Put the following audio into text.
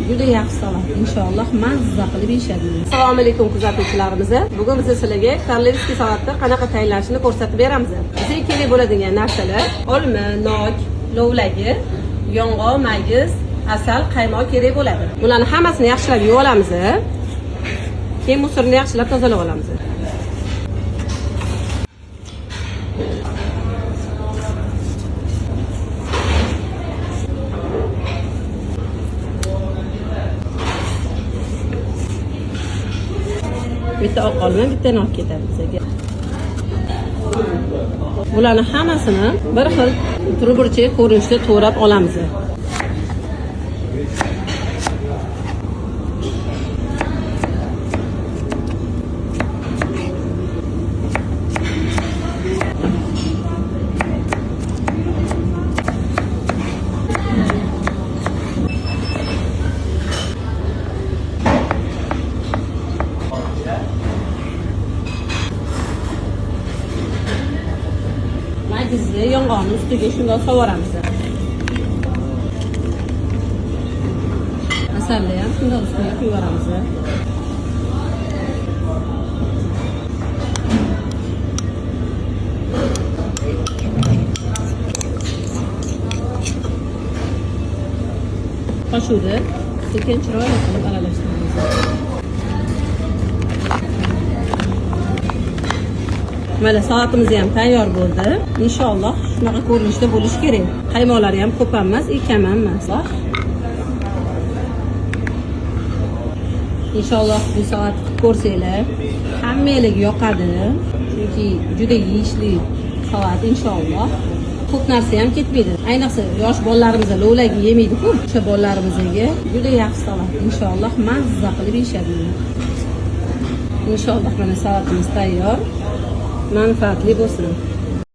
Juda yaxshi salat. Inshaalloh mazza qilib yeyishadi. Assalomu alaykum kuzatuvchilarimiz. Bugun biz sizlarga королевский salatni qanaqa tayyorlashini ko'rsatib beramiz. Bizga kerak bo'ladigan narsalar: olma, nok, lovlagi, yong'oq, mayiz, asal, qaymoq kerak bo'ladi. Bularni hammasini yaxshilab yuvib olamiz. Keyin мусор ni yaxshilab tozalab olamiz. Bitta oq olma, bitta nok ketadi bizga. Bularni hammasini bir xil turburchak ko'rinishda to'g'rab olamiz. Mayizni yong'oqni ustiga shundoq sovoramiz. Asalni ham shundoq ustiga quyib yuboramiz. Qoshiqda sekin chiroyli qilib aralashtiramiz. Mana salatimiz ham tayyor bo'ldi. Inshaalloh shunaqa ko'rinishda bo'lishi kerak. Qaymoqlari ham ko'p emas, kam emas. Inshaalloh bu salat qilib ko'rsanglar, hammanglarga yoqadi. Chunki juda yeyishli salat inshaalloh. Ko'p narsa ham ketmaydi. Ayniqsa yosh bolalarimiz lovlagi yemaydi-ku. O'sha bolalarimizga juda yaxshi salat. Inshaalloh mazza qilib yeyishadi. Inshaalloh mana salatimiz tayyor. Manfaatli bo'lsin.